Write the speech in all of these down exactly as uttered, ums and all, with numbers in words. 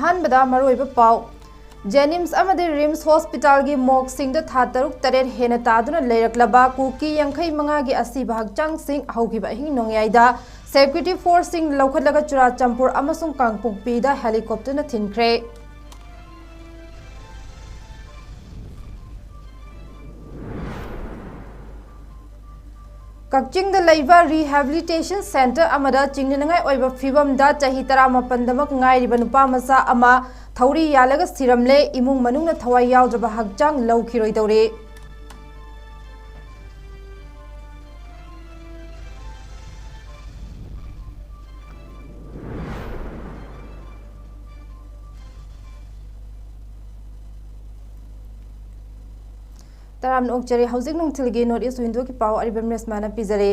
ꯑꯍꯥꯟꯕꯗ ꯃꯔꯨꯑꯣꯏꯕ ꯄꯥꯎ꯫ ꯖꯦꯅꯤꯝꯁ ꯑꯃꯗꯤ ꯔꯤꯝꯁ ꯍꯣꯁꯄꯤꯇꯥꯜꯒꯤ ꯃꯣꯔꯒꯁꯤꯡꯗ ꯊꯥ ꯇꯔꯨꯛ ꯇꯔꯦꯠ ꯍꯦꯟꯅ ꯇꯥꯗꯨꯅ ꯂꯩꯔꯛꯂꯕ ꯀꯨꯀꯤ ꯌꯥꯡꯈꯩ ꯃꯉꯥꯒꯤ ꯑꯁꯤꯕ ꯍꯛꯆꯥꯡꯁꯤꯡ ꯍꯧꯈꯤꯕ ꯑꯍꯤꯡ ꯅꯣꯡꯌꯥꯏꯗ ꯁꯦꯀ꯭ꯌꯨꯔꯤꯇꯤ ꯐꯣꯔꯁꯁꯤꯡ ꯂꯧꯈꯠꯂꯒ ꯆꯨꯔꯥꯆꯥꯟꯄꯨꯔ ꯑꯃꯁꯨꯡ ꯀꯥꯡꯄꯣꯛꯄꯤꯗ ꯍꯦꯂꯤꯀꯣꯞꯇꯔꯅ ꯊꯤꯟꯈ꯭ꯔꯦ꯫ ꯀꯛꯆꯤꯡꯗ ꯂꯩꯕ ꯔꯤꯍꯦꯕꯤꯂꯤꯇꯦꯁꯟ ꯁꯦꯟꯇꯔ ꯑꯃꯗ ꯆꯤꯡꯅꯅꯤꯡꯉꯥꯏ ꯑꯣꯏꯕ ꯐꯤꯕꯝꯗ ꯆꯍꯤ ꯇꯔꯥꯃꯥꯄꯟꯗꯃꯛ ꯉꯥꯏꯔꯤꯕ ꯅꯨꯄꯥ ꯃꯆꯥ ꯑꯃ ꯊꯧꯔꯤ ꯌꯥꯜꯂꯒ ꯁꯤꯔꯝꯂꯦ꯫ ꯏꯃꯨꯡ ꯃꯅꯨꯡꯅ ꯊꯋꯥꯏ ꯌꯥꯎꯗ꯭ꯔꯕ ꯍꯛꯆꯥꯡ ꯂꯧꯈꯤꯔꯣꯏꯗꯧꯔꯤ꯫ ꯇꯔꯥꯝꯅ ꯑꯣꯛꯆꯔꯤ꯫ ꯍꯧꯖꯤꯛ ꯅꯨꯡꯊꯤꯜꯒꯤ ꯅꯣꯔꯠ ꯏꯁ ꯋꯤꯟꯗꯣꯒꯤ ꯄꯥꯎ ꯑꯔꯤꯕꯝ ꯔꯦꯁꯃꯥꯅ ꯄꯤꯖꯔꯤ꯫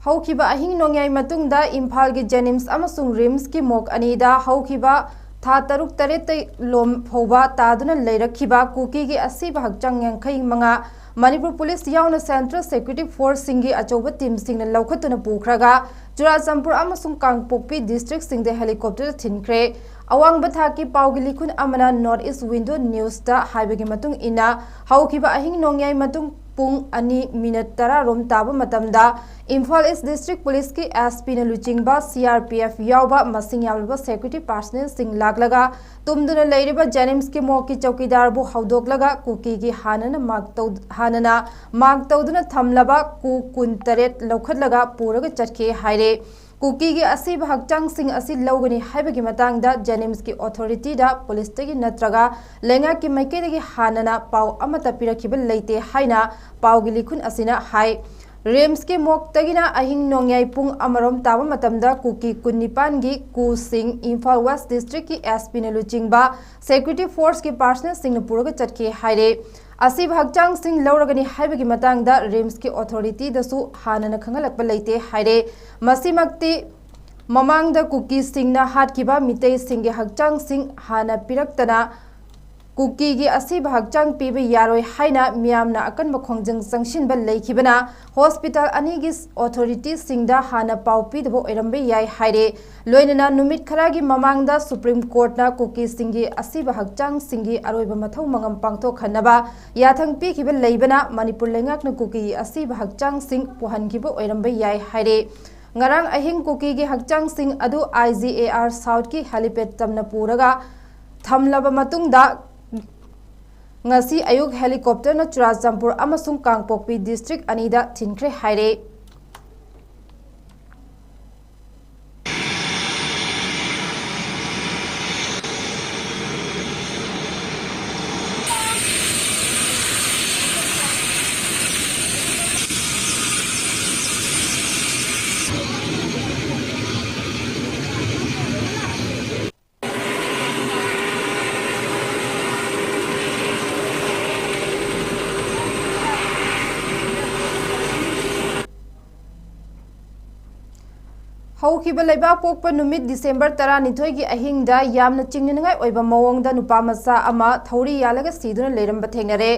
ꯍꯧꯈꯤꯕ ꯑꯍꯤꯡ ꯅꯣꯡꯌꯥꯏ ꯃꯇꯨꯡꯗ ꯏꯝꯐꯥꯜꯒꯤ ꯖꯦꯅꯤꯝꯁ ꯑꯃꯁꯨꯡ ꯔꯤꯝꯁꯀꯤ ꯃꯣꯔꯒ ꯑꯅꯤꯗ ꯍꯧꯈꯤꯕ ꯊꯥ ꯇꯔꯨꯛ ꯇꯔꯦꯠꯇ ꯂꯣꯝ ꯐꯥꯎꯕ ꯇꯥꯗꯨꯅ ꯂꯩꯔꯛꯈꯤꯕ ꯀꯨꯀꯤꯒꯤ ꯑꯁꯤꯕ ꯍꯛꯆꯥꯡ ꯌꯥꯡꯈꯩ ꯃꯉꯥ ꯃꯅꯤꯄꯨꯔ ꯄꯨꯂꯤꯁ ꯌꯥꯎꯅ ꯁꯦꯟꯇ꯭ꯔꯦꯜ ꯁꯦꯀ꯭ꯌꯨꯔꯤꯇꯤ ꯐꯣꯔꯁꯁꯤꯡꯒꯤ ꯑꯆꯧꯕ ꯇꯤꯝꯁꯤꯡꯅ ꯂꯧꯈꯠꯇꯨꯅ ꯄꯨꯈ꯭ꯔꯒ ꯆꯨꯔꯥꯆꯥꯟꯄꯨꯔ ꯑꯃꯁꯨꯡ ꯀꯥꯡꯄꯣꯛꯄꯤ ꯗꯤꯁꯇ꯭ꯔꯤꯛꯁꯤꯡꯗ ꯍꯦꯂꯤꯀꯣꯞꯇꯔꯗ ꯊꯤꯟꯈ꯭ꯔꯦ꯫ ꯑꯋꯥꯡꯕ ꯊꯥꯛꯀꯤ ꯄꯥꯎꯒꯤ ꯂꯤꯈꯨꯟ ꯑꯃꯅ ꯅꯣꯔꯠ ꯏꯁ ꯋꯤꯟꯗꯣ ꯅ꯭ꯌꯨꯁꯇ ꯍꯥꯏꯕꯒꯤ ꯃꯇꯨꯡ ꯏꯟꯅ, ꯍꯧꯈꯤꯕ ꯑꯍꯤꯡ ꯅꯣꯡꯌꯥꯏ ꯃꯇꯨꯡ ꯄꯨꯡ ꯑꯅꯤ ꯃꯤꯅꯠ ꯇꯔꯥ ꯔꯣꯝ ꯇꯥꯕ ꯃꯇꯝꯗ ꯏꯝꯐꯥꯜ ꯏꯁ ꯗꯤꯁꯇ꯭ꯔꯤꯛ ꯄꯨꯂꯤꯁꯀꯤ ꯑꯦꯁ ꯄꯤꯅ ꯂꯨꯆꯤꯡꯕ ꯁꯤ ꯑꯥꯔ ꯄꯤ ꯑꯦꯐ ꯌꯥꯎꯕ ꯃꯁꯤꯡ ꯌꯥꯝꯂꯕ ꯁꯦꯀ꯭ꯌꯨꯔꯤꯇꯤ ꯄꯥꯔꯁꯅꯦꯜꯁꯤꯡ ꯂꯥꯛꯂꯒ ꯇꯨꯝꯗꯨꯅ ꯂꯩꯔꯤꯕ ꯖꯦꯅꯤꯝꯁꯀꯤ ꯃꯣꯔꯒꯀꯤ ꯆꯧꯀꯤꯗꯥꯔꯕꯨ ꯍꯧꯗꯣꯛꯂꯒ ꯀꯨꯀꯤꯒꯤ ꯍꯥꯟꯅꯅ ꯃꯥꯔꯛ ꯇꯧ-, ꯍꯥꯟꯅꯅ ꯃꯥꯔꯛ ꯇꯧꯗꯨꯅ ꯊꯝꯂꯕ ꯀꯨ ꯀꯨꯟꯇꯔꯦꯠ ꯂꯧꯈꯠꯂꯒ ꯄꯨꯔꯒ ꯆꯠꯈꯤ ꯍꯥꯏꯔꯦ꯫ ꯀꯨꯀꯤꯒꯤ ꯑꯁꯤꯕ ꯍꯛꯆꯥꯡꯁꯤꯡ ꯑꯁꯤ ꯂꯧꯒꯅꯤ ꯍꯥꯏꯕꯒꯤ ꯃꯇꯥꯡꯗ ꯖꯦꯅꯤꯝꯁꯀꯤ ꯑꯣꯊꯣꯔꯤꯇꯤꯗ ꯄꯨꯂꯤꯁꯇꯒꯤ ꯅꯠꯇ꯭ꯔꯒ ꯂꯩꯉꯥꯛꯀꯤ ꯃꯥꯏꯀꯩꯗꯒꯤ ꯍꯥꯟꯅꯅ ꯄꯥꯎ ꯑꯃꯠꯇ ꯄꯤꯔꯛꯈꯤꯕ ꯂꯩꯇꯦ ꯍꯥꯏꯅ ꯄꯥꯎꯒꯤ ꯂꯤꯈꯨꯟ ꯑꯁꯤꯅ ꯍꯥꯏ꯫ ꯔꯤꯝꯁꯀꯤ ꯃꯣꯔꯒꯇꯒꯤꯅ ꯑꯍꯤꯡ ꯅꯣꯡꯌꯥꯏ ꯄꯨꯡ ꯑꯃꯔꯣꯝ ꯇꯥꯕ ꯃꯇꯝꯗ ꯀꯨꯀꯤ ꯀꯨꯟꯅꯤꯄꯥꯟꯒꯤ ꯀꯨꯁꯤꯡ ꯏꯝꯐꯥꯜ ꯋꯦꯁ ꯗꯤꯁꯇ꯭ꯔꯤꯛꯀꯤ ꯑꯦꯁ ꯄꯤꯅ ꯂꯨꯆꯤꯡꯕ ꯁꯦꯀ꯭ꯌꯨꯔꯤꯇꯤ ꯐꯣꯔꯁꯀꯤ ꯄꯥꯔꯁꯅꯦꯜꯁꯤꯡꯅ ꯄꯨꯔꯒ ꯆꯠꯈꯤ ꯍꯥꯏꯔꯦ꯫ ꯑꯁꯤꯕ ꯍꯛꯆꯥꯡꯁꯤꯡ ꯂꯧꯔꯒꯅꯤ ꯍꯥꯏꯕꯒꯤ ꯃꯇꯥꯡꯗ ꯔꯤꯝꯁꯀꯤ ꯑꯣꯊꯣꯔꯤꯇꯤꯗꯁꯨ ꯍꯥꯟꯅꯅ ꯈꯪꯍꯜꯂꯛꯄ ꯂꯩꯇꯦ ꯍꯥꯏꯔꯦ꯫ ꯃꯁꯤꯃꯛꯇꯤ ꯃꯃꯥꯡꯗ ꯀꯨꯀꯤꯁꯤꯡꯅ ꯍꯥꯠꯈꯤꯕ ꯃꯤꯇꯩꯁꯤꯡꯒꯤ ꯍꯛꯆꯥꯡꯁꯤꯡ ꯍꯥꯟꯅ ꯄꯤꯔꯛꯇꯅ ꯀꯨꯀꯤꯒꯤ ꯑꯁꯤꯕ ꯍꯛꯆꯥꯡ ꯄꯤꯕ ꯌꯥꯔꯣꯏ ꯍꯥꯏꯅ ꯃꯤꯌꯥꯝꯅ ꯑꯀꯟꯕ ꯈꯣꯡꯖꯪ ꯆꯪꯁꯤꯟꯕ ꯂꯩꯈꯤꯕꯅ ꯍꯣꯁꯄꯤꯇꯥꯜ ꯑꯅꯤꯒꯤ ꯑꯣꯊꯣꯔꯤꯇꯤꯁꯤꯡꯗ ꯍꯥꯟꯅ ꯄꯥꯎ ꯄꯤꯗꯕ ꯑꯣꯏꯔꯝꯕ ꯌꯥꯏ ꯍꯥꯏꯔꯦ꯫ ꯂꯣꯏꯅꯅ ꯅꯨꯃꯤꯠ ꯈꯔꯒꯤ ꯃꯃꯥꯡꯗ ꯁꯨꯄ꯭ꯔꯤꯝ ꯀꯣꯔꯠꯅ ꯀꯨꯀꯤꯁꯤꯡꯒꯤ ꯑꯁꯤꯕ ꯍꯛꯆꯥꯡꯁꯤꯡꯒꯤ ꯑꯔꯣꯏꯕ ꯃꯊꯧ ꯃꯉꯝ ꯄꯥꯡꯊꯣꯛꯍꯟꯅꯕ ꯌꯥꯊꯪ ꯄꯤꯈꯤꯕ ꯂꯩꯕꯅ ꯃꯅꯤꯄꯨꯔ ꯂꯩꯉꯥꯛꯅ ꯀꯨꯀꯤꯒꯤ ꯑꯁꯤꯕ ꯍꯛꯆꯥꯡꯁꯤꯡ ꯄꯨꯍꯟꯈꯤꯕ ꯑꯣꯏꯔꯝꯕ ꯌꯥꯏ ꯍꯥꯏꯔꯦ꯫ ꯉꯔꯥꯡ ꯑꯍꯤꯡ ꯀꯨꯀꯤꯒꯤ ꯍꯛꯆꯥꯡꯁꯤꯡ ꯑꯗꯨ ꯑꯥꯏ ꯖꯤ ꯑꯦ ꯑꯥꯔ ꯁꯥꯎꯠꯀꯤ ꯍꯦꯂꯤꯄꯦꯗ ꯇꯝꯅ ꯄꯨꯔꯒ ꯊꯝꯂꯕ ꯃꯇꯨꯡꯗ ꯉꯁꯤ ꯑꯌꯨꯛ ꯍꯦꯂꯤꯀꯣꯞꯇꯔꯅ ꯆꯨꯔꯥꯆꯥꯟꯄꯨꯔ ꯑꯃꯁꯨꯡ ꯀꯥꯡꯄꯣꯛꯄꯤ ꯗꯤꯁꯇ꯭ꯔꯤꯛ ꯑꯅꯤꯗ ꯊꯤꯟꯈ꯭ꯔꯦ ꯍꯥꯏꯔꯦ꯫ ꯍꯧꯈꯤꯕ ꯂꯩꯕꯥꯛ ꯄꯣꯛꯄ ꯅꯨꯃꯤꯠ ꯗꯤꯁꯦꯝꯕꯔ ꯇꯔꯥꯅꯤꯊꯣꯏꯒꯤ ꯑꯍꯤꯡꯗ ꯌꯥꯝꯅ ꯆꯤꯡꯅꯅꯤꯡꯉꯥꯏ ꯑꯣꯏꯕ ꯃꯑꯣꯡꯗ ꯅꯨꯄꯥ ꯃꯆꯥ ꯑꯃ ꯊꯧꯔꯤ ꯌꯥꯜꯂꯒ ꯁꯤꯗꯨꯅ ꯂꯩꯔꯝꯕ ꯊꯦꯡꯅꯔꯦ꯫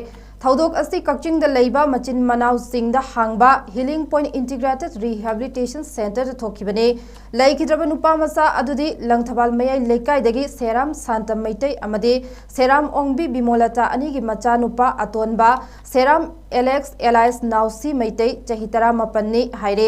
ꯊꯧꯗꯣꯛ ꯑꯁꯤ ꯀꯛꯆꯤꯡꯗ ꯂꯩꯕ ꯃꯆꯤꯟ ꯃꯅꯥꯎꯁꯤꯡꯗ ꯍꯥꯡꯕ ꯍꯤꯂꯤꯡ ꯄꯣꯏꯟꯠ ꯏꯟꯇꯤꯒ꯭ꯔꯦꯇꯦꯗ ꯔꯤꯍꯦꯕꯤꯂꯤꯇꯦꯁꯟ ꯁꯦꯟꯇꯔꯗ ꯊꯣꯛꯈꯤꯕꯅꯤ꯫ ꯂꯩꯈꯤꯗ꯭ꯔꯕ ꯅꯨꯄꯥ ꯃꯆꯥ ꯑꯗꯨꯗꯤ ꯂꯪꯊꯕꯥꯜ ꯃꯌꯥꯏ ꯂꯩꯀꯥꯏꯗꯒꯤ ꯁꯦꯔꯥꯝ ꯁꯥꯟꯇ ꯃꯩꯇꯩ ꯑꯃꯗꯤ ꯁꯦꯔꯥꯝ ꯑꯣꯡꯕꯤ ꯕꯤꯃꯣꯂꯇꯥ ꯑꯅꯤꯒꯤ ꯃꯆꯥꯅꯨꯄꯥ ꯑꯇꯣꯟꯕ ꯁꯦꯔꯥꯝ ꯑꯦꯂꯦꯛꯁ ꯑꯦꯂꯥꯏꯁ ꯅꯥꯎꯁꯤ ꯃꯩꯇꯩ, ꯆꯍꯤ ꯇꯔꯥꯃꯥꯄꯟꯅꯤ ꯍꯥꯏꯔꯦ꯫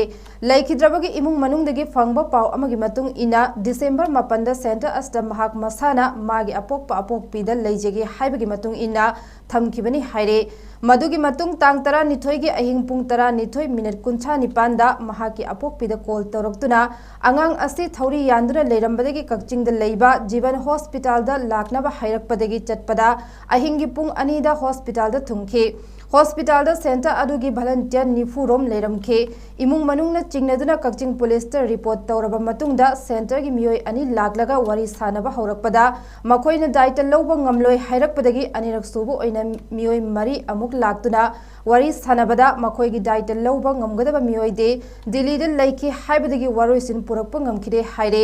ꯂꯩꯈꯤꯗ꯭ꯔꯕꯒꯤ ꯏꯃꯨꯡ ꯃꯅꯨꯡꯗꯒꯤ ꯐꯪꯕ ꯄꯥꯎ ꯑꯃꯒꯤ ꯃꯇꯨꯡ ꯏꯟꯅ, ꯗꯤꯁꯦꯝꯕꯔ ꯃꯥꯄꯟꯗ ꯁꯦꯟꯇꯔ ꯑꯁꯤꯗ ꯃꯍꯥꯛ ꯃꯁꯥꯅ ꯃꯥꯒꯤ ꯑꯄꯣꯛꯄ ꯑꯄꯣꯛꯄꯤꯗ ꯂꯩꯖꯒꯦ ꯍꯥꯏꯕꯒꯤ ꯃꯇꯨꯡ ꯏꯟꯅ ꯊꯝꯈꯤꯕꯅꯤ ꯍꯥꯏꯔꯦ꯫ ꯃꯗꯨꯒꯤ ꯃꯇꯨꯡ ꯇꯥꯡ ꯇꯔꯥꯅꯤꯊꯣꯏꯒꯤ ꯑꯍꯤꯡ ꯄꯨꯡ ꯇꯔꯥꯅꯤꯊꯣꯏ ꯃꯤꯅꯤꯠ ꯀꯨꯟꯊ꯭ꯔꯥ ꯅꯤꯄꯥꯟꯗ ꯃꯍꯥꯛꯀꯤ ꯑꯄꯣꯛꯄꯤꯗ ꯀꯣꯜ ꯇꯧꯔꯛꯇꯨꯅ ꯑꯉꯥꯡ ꯑꯁꯤ ꯊꯧꯔꯤ ꯌꯥꯟꯗꯨꯅ ꯂꯩꯔꯝꯕꯗꯒꯤ ꯀꯛꯆꯤꯡꯗ ꯂꯩꯕ ꯖꯤꯕꯟ ꯍꯣꯁꯄꯤꯇꯥꯜꯗ ꯂꯥꯛꯅꯕ ꯍꯥꯏꯔꯛꯄꯗꯒꯤ ꯆꯠꯄꯗ ꯑꯍꯤꯡꯒꯤ ꯄꯨꯡ ꯑꯅꯤꯗ ꯍꯣꯁꯄꯤꯇꯥꯜꯗ ꯊꯨꯡꯈꯤ꯫ ꯍꯣꯁꯄꯤꯇꯥꯜꯗ ꯁꯦꯟꯇꯔ ꯑꯗꯨꯒꯤ ꯚꯂꯟꯇꯤꯌꯔ ꯅꯤꯐꯨ ꯔꯣꯝ ꯂꯩꯔꯝꯈꯤ꯫ ꯏꯃꯨꯡ ꯃꯅꯨꯡꯅ ꯆꯤꯡꯅꯗꯨꯅ ꯀꯛꯆꯤꯡ ꯄꯨꯂꯤꯁꯇ ꯔꯤꯄꯣꯔꯠ ꯇꯧꯔꯕ ꯃꯇꯨꯡꯗ ꯁꯦꯟꯇꯔꯒꯤ ꯃꯤꯑꯣꯏ ꯑꯅꯤ ꯂꯥꯛꯂꯒ ꯋꯥꯔꯤ ꯁꯥꯅꯕ ꯍꯧꯔꯛꯄꯗ ꯃꯈꯣꯏꯅ ꯗꯥꯏꯇ ꯂꯧꯕ ꯉꯝꯂꯣꯏ ꯍꯥꯏꯔꯛꯄꯗꯒꯤ ꯑꯅꯤꯔꯛ ꯁꯨꯕ ꯑꯣꯏꯅ ꯃꯤꯑꯣꯏ ꯃꯔꯤ ꯑꯃꯨꯛ ꯂꯥꯛꯇꯨꯅ ꯋꯥꯔꯤ ꯁꯥꯅꯕꯗ ꯃꯈꯣꯏꯒꯤ ꯗꯥꯏꯇ ꯂꯧꯕ ꯉꯝꯒꯗꯕ ꯃꯤꯑꯣꯏꯗꯤ ꯗꯤꯜꯂꯤꯗ ꯂꯩꯈꯤ ꯍꯥꯏꯕꯗꯒꯤ ꯋꯥꯔꯣꯏꯁꯤꯟ ꯄꯨꯔꯛꯄ ꯉꯝꯈꯤꯗꯦ ꯍꯥꯏꯔꯦ꯫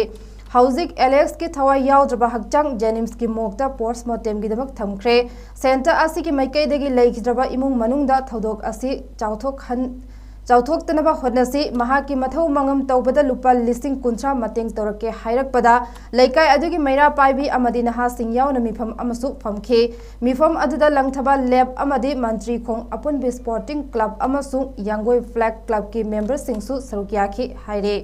ꯍꯧꯖꯤꯛ ꯑꯦꯂꯦꯛꯁꯀꯤ ꯊꯋꯥꯏ ꯌꯥꯎꯗ꯭ꯔꯕ ꯍꯛꯆꯥꯡ ꯖꯦꯅꯤꯝꯁꯀꯤ ꯃꯣꯔꯒꯇ ꯄꯣꯁꯃꯣꯔꯇꯦꯝꯒꯤꯗꯃꯛ ꯊꯝꯈ꯭ꯔꯦ꯫ ꯁꯦꯟꯇꯔ ꯑꯁꯤꯒꯤ ꯃꯥꯏꯀꯩꯗꯒꯤ ꯂꯩꯈꯤꯗ꯭ꯔꯕ ꯏꯃꯨꯡ ꯃꯅꯨꯡꯗ ꯊꯧꯗꯣꯛ ꯑꯁꯤ ꯆꯥꯎꯊꯣꯛꯍꯟ-, ꯆꯥꯎꯊꯣꯛꯇꯅꯕ ꯍꯣꯠꯅꯁꯤ꯫ ꯃꯍꯥꯛꯀꯤ ꯃꯊꯧ ꯃꯉꯝ ꯇꯧꯕꯗ ꯂꯨꯄꯥ ꯂꯤꯁꯤꯡ ꯀꯨꯟꯊ꯭ꯔꯥ ꯃꯇꯦꯡ ꯇꯧꯔꯛꯀꯦ ꯍꯥꯏꯔꯛꯄꯗ ꯂꯩꯀꯥꯏ ꯑꯗꯨꯒꯤ ꯃꯩꯔꯥ ꯄꯥꯏꯕꯤ ꯑꯃꯗꯤ ꯅꯍꯥꯁꯤꯡ ꯌꯥꯎꯅ ꯃꯤꯐꯝ ꯑꯃꯁꯨ ꯐꯝꯈꯤ꯫ ꯃꯤꯐꯝ ꯑꯗꯨꯗ ꯂꯪꯊꯕꯥꯜ ꯂꯦꯞ ꯑꯃꯗꯤ ꯃꯟꯇ꯭ꯔꯤ ꯈꯣꯡ ꯑꯄꯨꯟꯕꯤ ꯁ꯭ꯄꯣꯔꯇꯤꯡ ꯀ꯭ꯂꯕ ꯑꯃꯁꯨꯡ ꯌꯥꯡꯒꯣꯏ ꯐ꯭ꯂꯦꯒ ꯀ꯭ꯂꯕꯀꯤ ꯃꯦꯝꯕꯔꯁꯤꯡꯁꯨ ꯁꯔꯨꯛ ꯌꯥꯈꯤ ꯍꯥꯏꯔꯤ꯫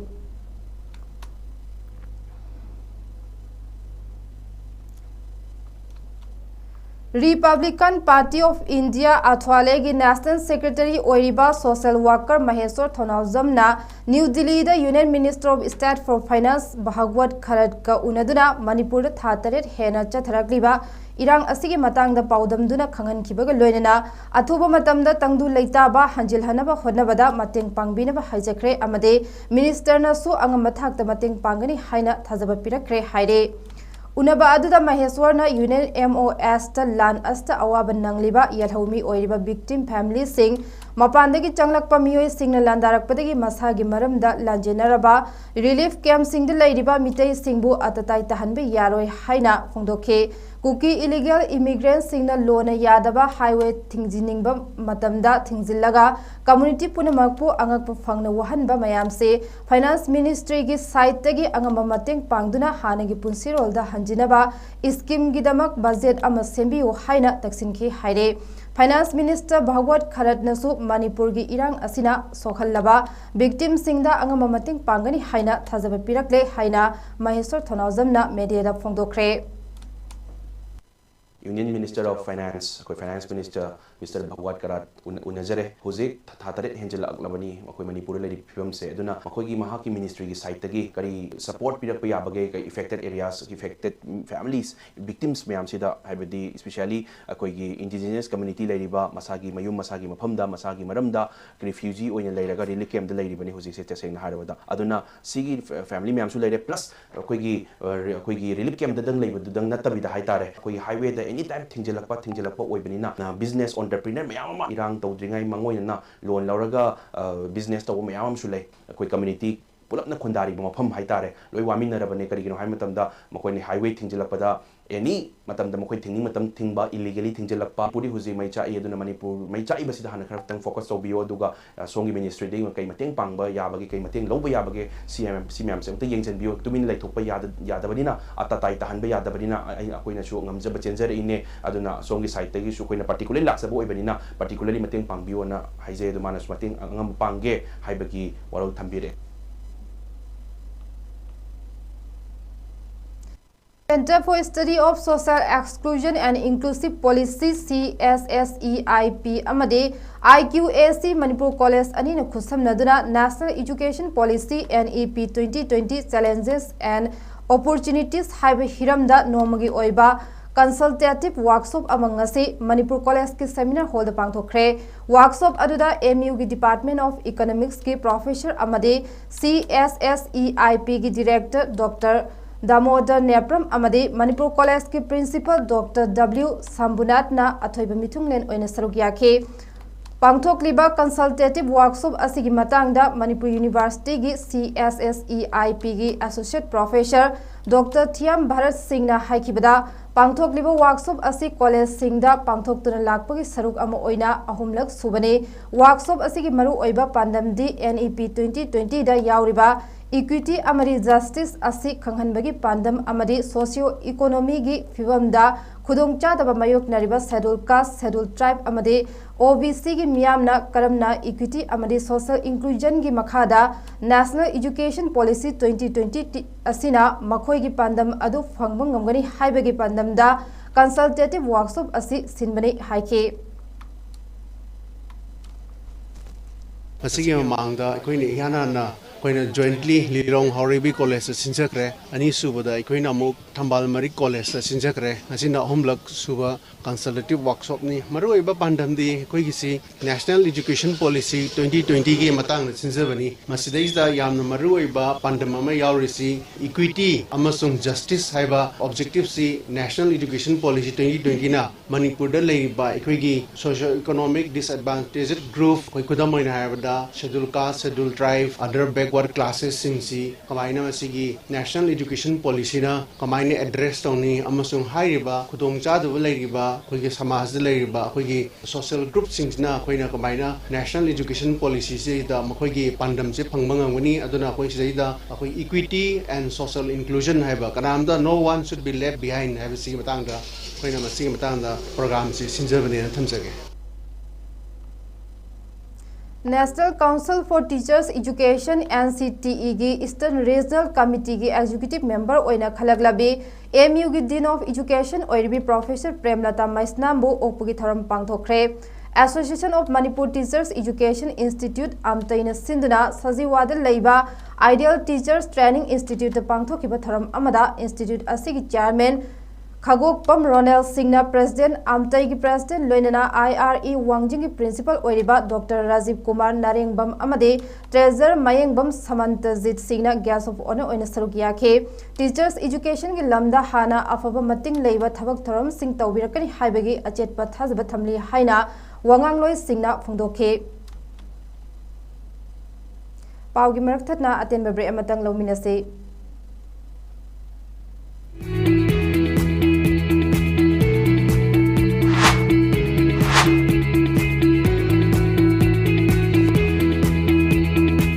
ꯔꯤꯄꯕ꯭ꯂꯤꯀꯟ ꯄꯥꯔꯇꯤ ꯑꯣꯐ ꯏꯟꯗꯤꯌꯥ ꯑꯊ꯭ꯋꯥꯂꯦꯒꯤ ꯅꯦꯁꯅꯦꯜ ꯁꯦꯀ꯭ꯔꯦꯇꯔꯤ ꯑꯣꯏꯔꯤꯕ ꯁꯣꯁꯦꯜ ꯋꯥꯔꯀꯔ ꯃꯍꯦꯁ꯭ꯋꯔ ꯊꯧꯅꯥꯎꯖꯝꯅ ꯅ꯭ꯌꯨ ꯗꯤꯜꯂꯤꯗ Union Minister of State for Finance Bhagwat ꯈꯔꯠꯀ ꯎꯅꯗꯨꯅ ꯃꯅꯤꯄꯨꯔꯗ ꯊꯥ ꯇꯔꯦꯠ ꯍꯦꯟꯅ ꯆꯠꯊꯔꯛꯂꯤꯕ ꯏꯔꯥꯡ ꯑꯁꯤꯒꯤ ꯃꯇꯥꯡꯗ ꯄꯥꯎꯗꯝꯗꯨꯅ ꯈꯪꯍꯟꯈꯤꯕꯒ ꯂꯣꯏꯅꯅ ꯑꯊꯨꯕ ꯃꯇꯝꯗ ꯇꯪꯗꯨ ꯂꯩꯇꯥꯕ ꯍꯟꯖꯤꯜꯍꯟꯅꯕ ꯍꯣꯠꯅꯕꯗ ꯃꯇꯦꯡ ꯄꯥꯡꯕꯤꯅꯕ ꯍꯥꯏꯖꯈ꯭ꯔꯦ ꯑꯃꯗꯤ ꯃꯤꯅꯤꯁꯇꯔꯅꯁꯨ ꯑꯉꯝꯕ ꯊꯥꯛꯇ ꯃꯇꯦꯡ ꯄꯥꯡꯒꯅꯤ ꯍꯥꯏꯅ ꯊꯥꯖꯕ ꯄꯤꯔꯛꯈ꯭ꯔꯦ ꯍꯥꯏꯔꯦ꯫ ꯎꯅꯕ ꯑꯗꯨꯗ ꯃꯍꯦꯁ꯭ꯋꯔꯅ Union M O S ꯇ ꯂꯥꯟ ꯑꯁꯤꯗ ꯑꯋꯥꯕ ꯅꯪꯂꯤꯕ ꯌꯦꯜꯍꯧꯃꯤ ꯑꯣꯏꯔꯤꯕ victim family ꯁꯤꯡ, ꯃꯄꯥꯟꯗꯒꯤ ꯆꯪꯂꯛꯄ ꯃꯤꯑꯣꯏꯁꯤꯡꯅ ꯂꯥꯟꯗꯥꯔꯛꯄꯗꯒꯤ ꯃꯁꯥꯒꯤ ꯃꯔꯝꯗ ꯂꯥꯟꯖꯦꯟꯅꯔꯕ relief camp ꯁꯤꯡꯗ ꯂꯩꯔꯤꯕ ꯃꯤꯇꯩꯁꯤꯡꯕꯨ ꯑꯇꯇꯥꯏ ꯇꯥꯍꯟꯕ ꯌꯥꯔꯣꯏ ꯍꯥꯏꯅ ꯐꯣꯡꯗꯣꯛꯈꯤ꯫ ꯀꯨꯀꯤ illegal immigrant ꯁꯤꯡꯅ ꯂꯣꯟꯅ ꯌꯥꯗꯕ highway ꯊꯤꯡꯖꯤꯟꯅꯤꯡꯕ ꯃꯇꯝꯗ ꯊꯤꯡꯖꯤꯜꯂꯒ community ꯄꯨꯝꯅꯃꯛꯄꯨ ꯑꯉꯛꯄ ꯐꯪꯅ ꯋꯥꯍꯟꯕ ꯃꯌꯥꯝꯁꯤ Finance Ministry ꯒꯤ side ꯇꯒꯤ ꯑꯉꯝꯕ ꯃꯇꯦꯡ ꯄꯥꯡꯗꯨꯅ ꯍꯥꯟꯅꯒꯤ ꯄꯨꯟꯁꯤꯔꯣꯜꯗ ꯍꯟꯖꯤꯟꯅꯕ scheme ꯒꯤꯗꯃꯛ budget ꯑꯃ ꯁꯦꯝꯕꯤꯌꯨ ꯍꯥꯏꯅ ꯇꯛꯁꯤꯟꯈꯤ ꯍꯥꯏꯔꯦ꯫ Finance Minister ꯚꯒꯋꯠ ꯈꯔꯠꯅꯁꯨ ꯃꯅꯤꯄꯨꯔꯒꯤ ꯏꯔꯥꯡ ꯑꯁꯤꯅ ꯁꯣꯛꯍꯜꯂꯕ victim ꯁꯤꯡꯗ ꯑꯉꯝꯕ ꯃꯇꯦꯡ ꯄꯥꯡꯒꯅꯤ ꯍꯥꯏꯅ ꯊꯥꯖꯕ ꯄꯤꯔꯛꯂꯦ ꯍꯥꯏꯅ ꯃꯍꯦꯁ꯭ꯋꯔ ꯊꯧꯅꯥꯎꯖꯝꯅ media the ꯐꯣꯡꯗꯣꯛꯈ꯭ꯔꯦ꯫ Union Minister of Finance, ꯑꯩꯈꯣꯏ Finance Minister Mister ꯚꯒꯋꯥꯠ ꯀꯔꯥꯠ ꯎꯅ-, ꯎꯅꯖꯔꯦ꯫ ꯍꯧꯖꯤꯛ ꯊꯥ ꯇꯔꯦꯠ ꯍꯦꯟꯖꯜꯂꯛꯂꯕꯅꯤ ꯑꯩꯈꯣꯏ ꯃꯅꯤꯄꯨꯔꯗ ꯂꯩꯔꯤꯕ ꯐꯤꯕꯝꯁꯦ꯫ ꯑꯗꯨꯅ ꯃꯈꯣꯏꯒꯤ, ꯃꯍꯥꯛꯀꯤ ministry ꯒꯤ side ꯇꯒꯤ ꯀꯔꯤ support ꯄꯤꯔꯛꯄ ꯌꯥꯕꯒꯦ, ꯀꯔꯤ affected areas, affected families, victims ꯃꯌꯥꯝꯁꯤꯗ, ꯍꯥꯏꯕꯗꯤ especially ꯑꯩꯈꯣꯏꯒꯤ indigenous community ꯂꯩꯔꯤꯕ, ꯃꯁꯥꯒꯤ ꯃꯌꯨꯝ, ꯃꯁꯥꯒꯤ ꯃꯐꯝꯗ, ꯃꯁꯥꯒꯤ ꯃꯔꯝꯗ refugee ꯑꯣꯏꯅ ꯂꯩꯔꯒ relief camp ꯇ ꯂꯩꯔꯤꯕꯅꯤ ꯍꯧꯖꯤꯛꯁꯦ, ꯇꯁꯦꯡꯅ ꯍꯥꯏꯔꯕꯗ꯫ ꯑꯗꯨꯅ ꯁꯤꯒꯤ fa-, family ꯃꯌꯥꯝꯁꯨ ꯂꯩꯔꯦ, plus ꯑꯩꯈꯣꯏꯒꯤ, ꯑ, ꯔꯤ-, ꯑꯩꯈꯣꯏꯒꯤ relief camp ꯇꯗꯪ ꯂꯩꯕꯗꯨꯗꯪ ꯅꯠꯇꯕꯤꯗ ꯍꯥꯏꯇꯥꯔꯦ, ꯑꯩꯈꯣꯏꯒꯤ highway ꯗ any time ꯊꯤꯡꯖꯤꯜꯂꯛꯄ, ꯊꯤꯡꯖꯤꯜꯂꯛꯄ ꯑꯣꯏꯕꯅꯤꯅ, ꯑ, business entrepreneur ꯃꯌꯥꯝ ꯑꯃ ꯏꯔꯥꯡ ꯇꯧꯗ꯭ꯔꯤꯉꯩ ꯃꯥꯡꯑꯣꯏꯅꯅ loan ꯂꯧꯔꯒ, ꯑ, business ꯇꯧꯕ ꯃꯌꯥꯝ ꯑꯃꯁꯨ ꯂꯩ꯫ ꯑꯩꯈꯣꯏ community ꯄꯨꯂꯞꯅ ꯈꯨꯟꯗꯥꯔꯤꯕ ꯃꯐꯝ ꯍꯥꯏꯇꯥꯔꯦ, ꯂꯣꯏ ꯋꯥꯃꯤꯟꯅꯔꯕꯅꯦ꯫ ꯀꯔꯤꯒꯤꯅꯣ ꯍꯥꯏꯕ ꯃꯇꯝꯗ ꯃꯈꯣꯏꯅ highway ꯊꯤꯡꯖꯤꯜꯂꯛꯄꯗ, ꯑꯦꯅꯤ ꯃꯇꯝꯗ ꯃꯈꯣꯏ ꯊꯤꯡꯅꯤꯡ ꯃꯇꯝ ꯊꯤꯡꯕ, illegally ꯊꯤꯡꯖꯤꯜꯂꯛꯄ꯫ ꯃꯅꯤꯄꯨꯔꯤ ꯍꯧꯖꯤꯛ ꯃꯩ ꯆꯥꯛꯏ, ꯑꯗꯨꯅ ꯃꯅꯤꯄꯨꯔ ꯃꯩ ꯆꯥꯛꯏꯕꯁꯤꯗ ꯍꯥꯟꯅ ꯈꯔꯇꯪ focus ꯇꯧꯕꯤꯌꯨ, ꯑꯗꯨꯒ ꯑ, ꯁꯣꯝꯒꯤ ministryꯗꯒꯤ ꯀꯩ ꯃꯇꯦꯡ ꯄꯥꯡꯕ ꯌꯥꯕꯒꯦ, ꯀꯩ ꯃꯇꯦꯡ ꯂꯧꯕ ꯌꯥꯕꯒꯦ, ꯁꯤ ꯃꯌꯥꯝ, ꯁꯤ ꯃꯌꯥꯝꯁꯦ ꯑꯃꯨꯛꯇ ꯌꯦꯡꯁꯤꯟꯕꯤꯌꯨ꯫ ꯇꯨꯃꯤꯟꯅ ꯂꯩꯊꯣꯛꯄ ꯌꯥꯗ-, ꯌꯥꯗꯕꯅꯤꯅ, ꯑꯇꯥꯇꯥꯏ ꯇꯥꯍꯟꯕ ꯌꯥꯗꯕꯅꯤꯅ, ꯑꯩ, ꯑꯩꯈꯣꯏꯅꯁꯨ ꯉꯝꯖꯕ ꯆꯦꯟꯖꯔꯛꯏꯅꯦ꯫ ꯑꯗꯨꯅ ꯁꯣꯝꯒꯤ sideꯇꯒꯤꯁꯨ ꯑꯩꯈꯣꯏꯅ particularly ꯂꯥꯛꯆꯕ ꯑꯣꯏꯕꯅꯤꯅ, particularly ꯃꯇꯦꯡ ꯄꯥꯡꯕꯤꯌꯣꯅ ꯍꯥꯏꯖꯩ꯫ ꯑꯗꯨ ꯃꯥꯅꯁꯨ ꯃꯇꯦꯡ ꯑꯉꯝꯕ ꯄꯥꯡꯒꯦ ꯍꯥꯏꯕꯒꯤ ꯋꯥꯔꯣꯜ ꯊꯝꯕꯤꯔꯦ꯫ Centre for Study of Social Exclusion and Inclusive Policy, C S S E I P, ꯑꯃꯗꯤ I Q A C Manipur College ꯑꯅꯤꯅ ꯈꯨꯠꯁꯝꯅꯗꯨꯅ National Education Policy, N E P twenty twenty Challenges and Opportunities ꯍꯥꯏꯕ ꯍꯤꯔꯝꯗ ꯅꯣꯡꯃꯒꯤ ꯑꯣꯏꯕ consultative workshop ꯑꯃ ꯉꯁꯤ ꯃꯅꯤꯄꯨꯔ ꯀꯣꯂꯦꯖꯀꯤ seminar hallꯗ ꯄꯥꯡꯊꯣꯛꯈ꯭ꯔꯦ꯫ Workshop ꯑꯗꯨꯗ M U ꯒꯤ Department of Economicsꯀꯤ professor ꯑꯃꯗꯤ C S S E I Pꯒꯤ director Doctor Damodar Nepram ꯑꯃꯗꯤ ꯃꯅꯤꯄꯨꯔ ꯀꯣꯂꯦꯖꯀꯤ principal Doctor W ꯁꯝꯕꯨꯅꯥꯊꯅ ꯑꯊꯣꯏꯕ ꯃꯤꯊꯨꯡꯂꯦꯟ ꯑꯣꯏꯅ ꯁꯔꯨꯛ ꯌꯥꯈꯤ꯫ ꯄꯥꯡꯊꯣꯛꯂꯤꯕ consultative workshop ꯑꯁꯤꯒꯤ ꯃꯇꯥꯡꯗ Manipur Universityꯒꯤ C S S E I Pꯒꯤ associate professor Doctor ꯊꯤꯌꯥꯝ ꯚꯥꯔꯠ ꯁꯤꯡꯅ ꯍꯥꯏꯈꯤꯕꯗ, ꯄꯥꯡꯊꯣꯛꯂꯤꯕ workshop ꯑꯁꯤ ꯀꯣꯂꯦꯖꯁꯤꯡꯗ ꯄꯥꯡꯊꯣꯛꯇꯨꯅ ꯂꯥꯛꯄꯒꯤ ꯁꯔꯨꯛ ꯑꯃ ꯑꯣꯏꯅ ꯑꯍꯨꯝꯂꯛ ꯁꯨꯕꯅꯤ꯫ Workshop ꯑꯁꯤꯒꯤ ꯃꯔꯨꯑꯣꯏꯕ ꯄꯥꯟꯗꯝꯗꯤ N E P twenty twentyꯗ ꯌꯥꯎꯔꯤꯕ equity ꯑꯃꯗꯤ justice ꯑꯁꯤ ꯈꯪꯍꯟꯕꯒꯤ ꯄꯥꯟꯗꯝ ꯑꯃꯗꯤ socio economyꯒꯤ ꯐꯤꯕꯝꯗ ꯈꯨꯗꯣꯡꯆꯥꯗꯕ ꯃꯥꯌꯣꯛꯅꯔꯤꯕ Scheduled Caste, Scheduled Tribe ꯑꯃꯗꯤ O B Cꯒꯤ ꯃꯤꯌꯥꯝꯅ ꯀꯔꯝꯅ equity ꯑꯃꯗꯤ social inclusionꯒꯤ ꯃꯈꯥꯗ National Education Policy twenty twenty ꯑꯁꯤꯅ ꯃꯈꯣꯏꯒꯤ ꯄꯥꯟꯗꯝ ꯑꯗꯨ ꯐꯪꯕ ꯉꯝꯒꯅꯤ ꯍꯥꯏꯕꯒꯤ ꯄꯥꯟꯗꯝꯗ consultative workshop ꯑꯁꯤ ꯁꯤꯟꯕꯅꯤ ꯍꯥꯏꯈꯤ꯫ ꯃꯁꯤꯒꯤ ꯃꯃꯥꯡꯗ ꯑꯩꯈꯣꯏꯅ ꯏꯍꯥꯟ ꯍꯥꯟꯅ ꯑꯩꯈꯣꯏꯅ jointly ꯂꯤꯂꯣꯡ ꯍꯥꯎꯔꯩꯕꯤ ꯀꯣꯂꯦꯖꯇ ꯁꯤꯟꯖꯈ꯭ꯔꯦ꯫ ꯑꯅꯤꯁꯨꯕꯗ ꯑꯩꯈꯣꯏꯅ ꯑꯃꯨꯛ ꯊꯝꯕꯥꯜ ꯃꯔꯤꯛ ꯀꯣꯂꯦꯖꯇ ꯁꯤꯟꯖꯈ꯭ꯔꯦ꯫ ꯉꯁꯤꯅ ꯑꯍꯨꯝꯂꯛ ꯁꯨꯕ consultative workshopꯅꯤ꯫ ꯃꯔꯨꯑꯣꯏꯕ ꯄꯥꯟꯗꯝꯗꯤ ꯑꯩꯈꯣꯏꯒꯤꯁꯤ National Education Policy twenty twentyꯒꯤ ꯃꯇꯥꯡꯗ ꯁꯤꯟꯖꯕꯅꯤ꯫ ꯃꯁꯤꯗꯩꯁꯤꯗ ꯌꯥꯝꯅ ꯃꯔꯨꯑꯣꯏꯕ ꯄꯥꯟꯗꯝ ꯑꯃ ꯌꯥꯎꯔꯤꯁꯤ equity ꯑꯃꯁꯨꯡ justice ꯍꯥꯏꯕ objectiveꯁꯤ National Education Policy twenty twentyꯅ ꯃꯅꯤꯄꯨꯔꯗ ꯂꯩꯔꯤꯕ ꯑꯩꯈꯣꯏꯒꯤ socio economic disadvantaged group, ꯑꯩꯈꯣꯏ ꯈꯨꯗꯝ ꯑꯣꯏꯅ ꯍꯥꯏꯔꯕꯗ Scheduled Caste, Scheduled Tribe, other backward ꯄꯨꯋꯥꯔ ꯀ꯭ꯂꯥꯁꯦꯁꯁꯤꯡꯁꯤ ꯀꯃꯥꯏꯅ ꯃꯁꯤꯒꯤ ꯅꯦꯁꯅꯦꯜ ꯏꯗꯨꯀꯦꯁꯟ ꯄꯣꯂꯤꯁꯤꯅ ꯀꯃꯥꯏꯅ ꯑꯦꯗ꯭ꯔꯦꯁ ꯇꯧꯅꯤ, ꯑꯃꯁꯨꯡ ꯍꯥꯏꯔꯤꯕ ꯈꯨꯗꯣꯡꯆꯥꯗꯕ ꯂꯩꯔꯤꯕ ꯑꯩꯈꯣꯏꯒꯤ ꯁꯃꯥꯖꯗ ꯂꯩꯔꯤꯕ ꯑꯩꯈꯣꯏꯒꯤ ꯁꯣꯁꯦꯜ ꯒ꯭ꯔꯨꯞꯁꯤꯡꯁꯤꯅ ꯑꯩꯈꯣꯏꯅ ꯀꯃꯥꯏꯅ ꯅꯦꯁꯅꯦꯜ ꯏꯗꯨꯀꯦꯁꯟ ꯄꯣꯂꯤꯁꯤꯁꯤꯗ ꯃꯈꯣꯏꯒꯤ ꯄꯥꯟꯗꯝꯁꯦ ꯐꯪꯕ ꯉꯝꯒꯅꯤ꯫ ꯑꯗꯨꯅ ꯑꯩꯈꯣꯏ ꯁꯤꯗꯩꯗ ꯑꯩꯈꯣꯏ equity and social inclusion ꯍꯥꯏꯕ, ꯀꯅꯥꯝꯇ, no one should be left behind ꯍꯥꯏꯕꯁꯤꯒꯤ ꯃꯇꯥꯡꯗ ꯑꯩꯈꯣꯏꯅ ꯃꯁꯤꯒꯤ ꯃꯇꯥꯡꯗ ꯄ꯭ꯔꯣꯒ꯭ꯔꯥꯝꯁꯤ ꯁꯤꯟꯖꯕꯅꯦꯅ ꯊꯝꯖꯒꯦ꯫ National Council for Teachers Education, N C T E ꯒꯤ Eastern Regional Committee ꯒꯤ Executive Member ꯑꯣꯏꯅ ꯈꯜꯂꯛꯂꯕꯤ M U ꯒꯤ Dean of Education ꯑꯣꯏꯔꯤꯕꯤ Professor ꯄ꯭ꯔꯦꯝꯂꯇꯥ ꯃꯩꯁꯅꯥꯝꯕꯨ ꯑꯣꯛꯄꯒꯤ ꯊꯧꯔꯝ ꯄꯥꯡꯊꯣꯛꯈ꯭ꯔꯦ꯫ Association of Manipur Teachers Education Institute, ꯑꯝꯇꯩꯅ ꯁꯤꯟꯗꯨꯅ ꯁꯖꯤꯋꯥꯗ ꯂꯩꯕ Ideal Teachers Training Institute ꯇ ꯄꯥꯡꯊꯣꯛꯈꯤꯕ ꯊꯧꯔꯝ ꯑꯃꯗ institute ꯑꯁꯤꯒꯤ chairman ꯈꯥꯒꯣꯛꯄꯝ ꯔꯣꯅꯦꯜ ꯁꯤꯡꯅ president, ꯑꯝꯇꯩꯒꯤ president, ꯂꯣꯏꯅꯅ I R E ꯋꯥꯡꯖꯤꯡꯒꯤ principal ꯑꯣꯏꯔꯤꯕ Doctor ꯔꯥꯖꯤꯕ ꯀꯨꯃꯥꯔ ꯅꯥꯔꯦꯡꯕꯝ ꯑꯃꯗꯤ treasurer ꯃꯌꯦꯡꯕꯝ ꯁꯃꯟꯇꯖꯤꯠ ꯁꯤꯡꯅ guest of honour ꯑꯣꯏꯅ ꯁꯔꯨꯛ ꯌꯥꯈꯤ꯫ Teachers education ꯒꯤ ꯂꯝꯗ ꯍꯥꯟꯅ ꯑꯐꯕ ꯃꯇꯤꯡ ꯂꯩꯕ ꯊꯕꯛ ꯊꯧꯔꯝꯁꯤꯡ ꯇꯧꯕꯤꯔꯛꯀꯅꯤ ꯍꯥꯏꯕꯒꯤ ꯑꯆꯦꯠꯄ ꯊꯥꯖꯕ ꯊꯝꯂꯤ ꯍꯥꯏꯅ ꯋꯥꯉꯥꯡꯂꯣꯏꯁꯤꯡꯅ ꯐꯣꯡꯗꯣꯛꯈꯤ꯫ ꯄꯥꯎꯒꯤ ꯃꯔꯛ ꯊꯠꯅ ꯑꯇꯦꯟꯕ break ꯑꯃꯇꯪ ꯂꯧꯃꯤꯟꯅꯁꯤ꯫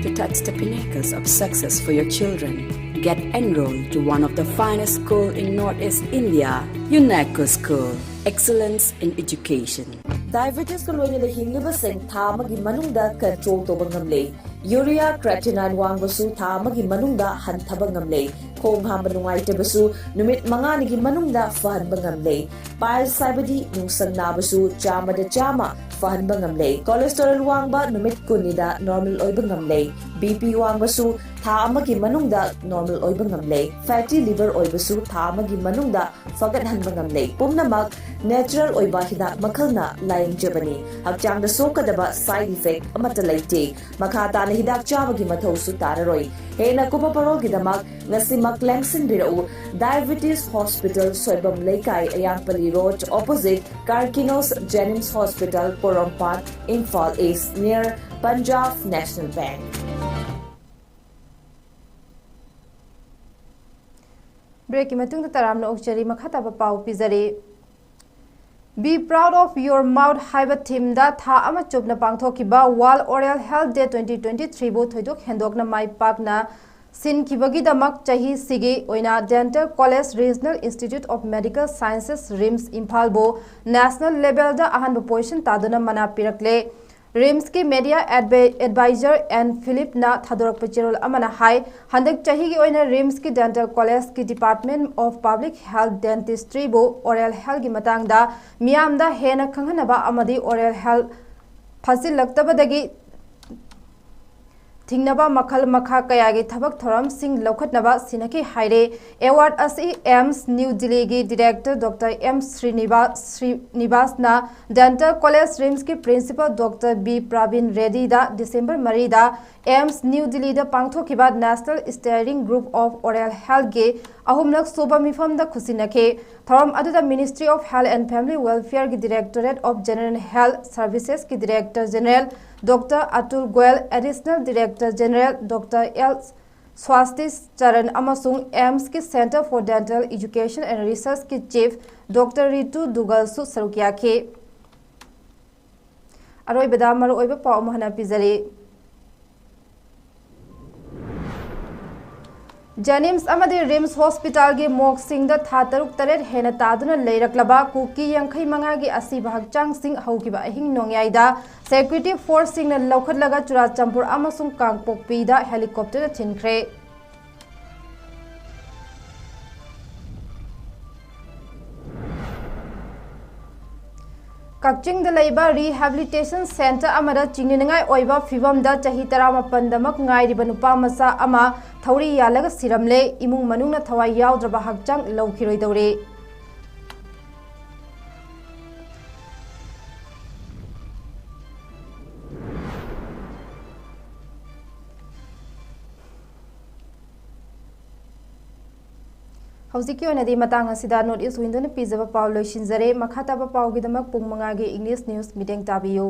To touch the pinnacles of success for your children, get enrolled to one of the finest school in Northeast India, UNECO School. Excellence in education. Diabetes ꯀ ꯂꯣꯏꯅꯅ ꯍꯤꯡꯂꯤꯕꯁꯤꯡ ꯊꯥ ꯑꯃꯒꯤ ꯃꯅꯨꯡꯗ control ꯇꯧꯕ ꯉꯝꯂꯦ꯫ Urea creatinine ꯋꯥꯡꯕꯁꯨ ꯊꯥ ꯑꯃꯒꯤ ꯃꯅꯨꯡꯗ ꯍꯟꯊꯕ ꯉꯝꯂꯦ꯫ ꯈꯣꯡ ꯍꯥꯝꯕ ꯅꯨꯡꯉꯥꯏꯇꯕꯁꯨ ꯅꯨꯃꯤꯠ ꯃꯉꯥꯅꯤꯒꯤ ꯃꯅꯨꯡꯗ ꯐꯍꯟꯕ ꯉꯝꯂꯦ꯫ Piles ꯍꯥꯏꯕꯗꯤ ꯅꯨꯡꯁꯪ ꯅꯥꯕꯁꯨ ꯆꯥꯝꯃꯗ ꯆꯥꯝꯃ ꯐꯍꯟꯕ ꯉꯝꯂꯦ꯫ Cholesterol ꯋꯥꯡꯕ ꯅꯨꯃꯤꯠ ꯀꯨꯟꯅꯤꯗ normal ꯑꯣꯏꯕ ꯉꯝꯂꯦ꯫ B P ꯋꯥꯡꯕꯁꯨ ꯊꯥ ꯑꯃꯒꯤ ꯃꯅꯨꯡꯗ normal ꯑꯣꯏꯕ ꯉꯝꯂꯦ꯫ Fatty liver ꯑꯣꯏꯕꯁꯨ ꯊꯥ ꯑꯃꯒꯤ ꯃꯅꯨꯡꯗ ꯐꯒꯠꯍꯟꯕ ꯉꯝꯂꯦ꯫ ꯄꯨꯝꯅꯃꯛ natural ꯑꯣꯏꯕ ꯍꯤꯗꯥꯛ ꯃꯈꯜꯅ ꯂꯥꯌꯦꯡꯖꯕꯅꯤ꯫ ꯍꯛꯆꯥꯡꯗ ꯁꯣꯛꯀꯗꯕ side effect ꯑꯃꯠꯇ ꯂꯩꯇꯦ꯫ ꯃꯈꯥ ꯇꯥꯅ ꯍꯤꯗꯥꯛ ꯆꯥꯕꯒꯤ ꯃꯊꯧꯁꯨ ꯇꯥꯔꯔꯣꯏ꯫ ꯍꯦꯟꯅ ꯀꯨꯞꯄ ꯄꯔꯣꯜꯒꯤꯗꯃꯛ ꯉꯁꯤꯃꯛ ꯂꯦꯡꯁꯤꯟꯕꯤꯔꯛꯎ꯫ Diabetes Hospital, ꯁꯣꯏꯕꯝ ꯂꯩꯀꯥꯏ, ꯑꯌꯥꯡꯄꯜꯂꯤ Road, opposite Karkinos Jenims Hospital, ꯄꯣꯔꯣꯝꯄꯥꯠ, Imphal East, near Punjab National Bank꯫ Breakꯀꯤ ꯃꯇꯨꯡꯗ ꯇꯔꯥꯝꯅ ꯑꯣꯛꯆꯔꯤ꯫ ꯃꯈꯥ ꯇꯥꯕ ꯄꯥꯎ ꯄꯤꯖꯔꯤ꯫ Be Proud of Your Mouth ꯍꯥꯏꯕ themeꯗ ꯊꯥ ꯑꯃ ꯆꯨꯞꯅ ꯄꯥꯡꯊꯣꯛꯈꯤꯕ World Oral Health Day twenty twenty-threeꯕꯨ ꯊꯣꯏꯗꯣꯛ ꯍꯦꯟꯗꯣꯛꯅ ꯃꯥꯏ ꯄꯥꯛꯅ ꯁꯤꯟꯈꯤꯕꯒꯤꯗꯃꯛ ꯆꯍꯤꯁꯤꯒꯤ ꯑꯣꯏꯅ Dental College Regional Institute of Medical Sciences, RIMS, ꯏꯝꯐꯥꯜꯕꯨ national levelꯗ ꯑꯍꯥꯟꯕ position ꯇꯥꯗꯨꯅ ꯃꯅꯥ ꯄꯤꯔꯛꯂꯦ꯫ RIMSꯀꯤ media advi-, advisor ꯑꯦꯟ ꯐꯤꯂꯤꯞꯅ ꯊꯥꯗꯣꯔꯛꯄ ꯆꯦꯔꯣꯜ ꯑꯃꯅ ꯍꯥꯏ, ꯍꯟꯗꯛ ꯆꯍꯤꯒꯤ ꯑꯣꯏꯅ RIMSꯀꯤ Dental Collegeꯀꯤ Department of Public Health Dentistryꯕꯨ oral healthꯀꯤ ꯃꯇꯥꯡꯗ ꯃꯤꯌꯥꯝꯗ ꯍꯦꯟꯅ ꯈꯪꯍꯟꯅꯕ ꯑꯃꯗꯤ oral health ꯐꯥꯖꯤꯜꯂꯛꯇꯕꯗꯒꯤ ꯊꯤꯡꯅꯕ ꯃꯈꯜ ꯃꯈꯥ ꯀꯌꯥꯒꯤ ꯊꯕꯛ ꯊꯧꯔꯝꯁꯤꯡ ꯂꯧꯈꯠꯅꯕ ꯁꯤꯟꯅꯈꯤ ꯍꯥꯏꯔꯦ꯫ Award ꯑꯁꯤ AIIMS New Delhiꯒꯤ director Doctor M ꯁ꯭ꯔꯤꯅꯤꯕꯥ-, ꯁ꯭ꯔꯤꯅꯤꯕꯥꯁꯅ Dental College RIMSꯀꯤ principal Doctor B Praveen ꯔꯦꯗꯤꯗ December ꯃꯔꯤꯗ AIIMS New Delhiꯗ ꯄꯥꯡꯊꯣꯛꯈꯤꯕ National Steering Group of Oral Healthꯀꯤ ꯑꯍꯨꯝꯂꯛ ꯁꯨꯕ ꯃꯤꯐꯝꯗ ꯈꯨꯠꯁꯤꯟꯅꯈꯤ꯫ ꯊꯧꯔꯝ ꯑꯗꯨꯗ Ministry of Health and Family Welfareꯒꯤ Directorate of General Health Servicesꯀꯤ Director General Doctor Atul Goyal, Additional Director General Doctor L ꯁ꯭ꯋꯥꯁꯇꯤꯁ Charan ꯑꯃꯁꯨꯡ AIIMSꯀꯤ Centre for Dental Education and Researchꯀꯤ Chief Doctor ꯔꯤꯇꯨ ꯗꯨꯒꯜꯁꯨ ꯁꯔꯨꯛ ꯌꯥꯈꯤ꯫ ꯑꯔꯣꯏꯕꯗ ꯃꯔꯨꯑꯣꯏꯕ ꯄꯥꯎ ꯑꯃꯨꯛ ꯍꯟꯅ ꯄꯤꯖꯔꯤ꯫ JNIMS ꯑꯃꯗꯤ RIMS Hospitalꯒꯤ morgueꯁꯤꯡꯗ ꯊꯥ ꯇꯔꯨꯛ ꯇꯔꯦꯠ ꯍꯦꯟꯅ ꯇꯥꯗꯨꯅ ꯂꯩꯔꯛꯂꯕ ꯀꯨꯀꯤ ꯌꯥꯡꯈꯩ ꯃꯉꯥꯒꯤ ꯑꯁꯤꯕ ꯍꯛꯆꯥꯡꯁꯤꯡ ꯍꯧꯈꯤꯕ ꯑꯍꯤꯡ ꯅꯣꯡꯌꯥꯏꯗ security forceꯁꯤꯡꯅ ꯂꯧꯈꯠꯂꯒ ꯆꯨꯔꯥꯆꯥꯟꯄꯨꯔ ꯑꯃꯁꯨꯡ ꯀꯥꯡꯄꯣꯛꯄꯤꯗ helicopterꯗ ꯊꯤꯟꯈ꯭ꯔꯦ꯫ ꯀꯛꯆꯤꯡꯗ ꯂꯩꯕ rehabilitation centre ꯑꯃꯗ ꯆꯤꯡꯅꯅꯤꯡꯉꯥꯏ ꯑꯣꯏꯕ ꯐꯤꯚꯝꯗ ꯆꯍꯤ ꯇꯔꯥꯃꯥꯄꯟꯗꯃꯛ ꯉꯥꯏꯔꯤꯕ ꯅꯨꯄꯥ ꯃꯆꯥ ꯑꯃ ꯊꯧꯔꯤ ꯌꯥꯜꯂꯒ ꯁꯤꯔꯝꯂꯦ꯫ ꯏꯃꯨꯡ ꯃꯅꯨꯡꯅ ꯊꯋꯥꯏ ꯌꯥꯎꯗ꯭ꯔꯕ ꯍꯛꯆꯥꯡ ꯂꯧꯈꯤꯔꯣꯏꯗꯧꯔꯤ꯫ ꯍꯧꯖꯤꯛꯀꯤ ꯑꯣꯏꯅꯗꯤ ꯃꯇꯥꯡ ꯑꯁꯤꯗ North East Windowꯅ ꯄꯤꯖꯕ ꯄꯥꯎ ꯂꯣꯏꯁꯤꯟꯖꯔꯦ꯫ ꯃꯈꯥ ꯇꯥꯕ ꯄꯥꯎꯒꯤꯗꯃꯛ ꯄꯨꯡ ꯃꯉꯥꯒꯤ English news ꯃꯤꯠꯌꯦꯡ ꯇꯥꯕꯤꯌꯨ꯫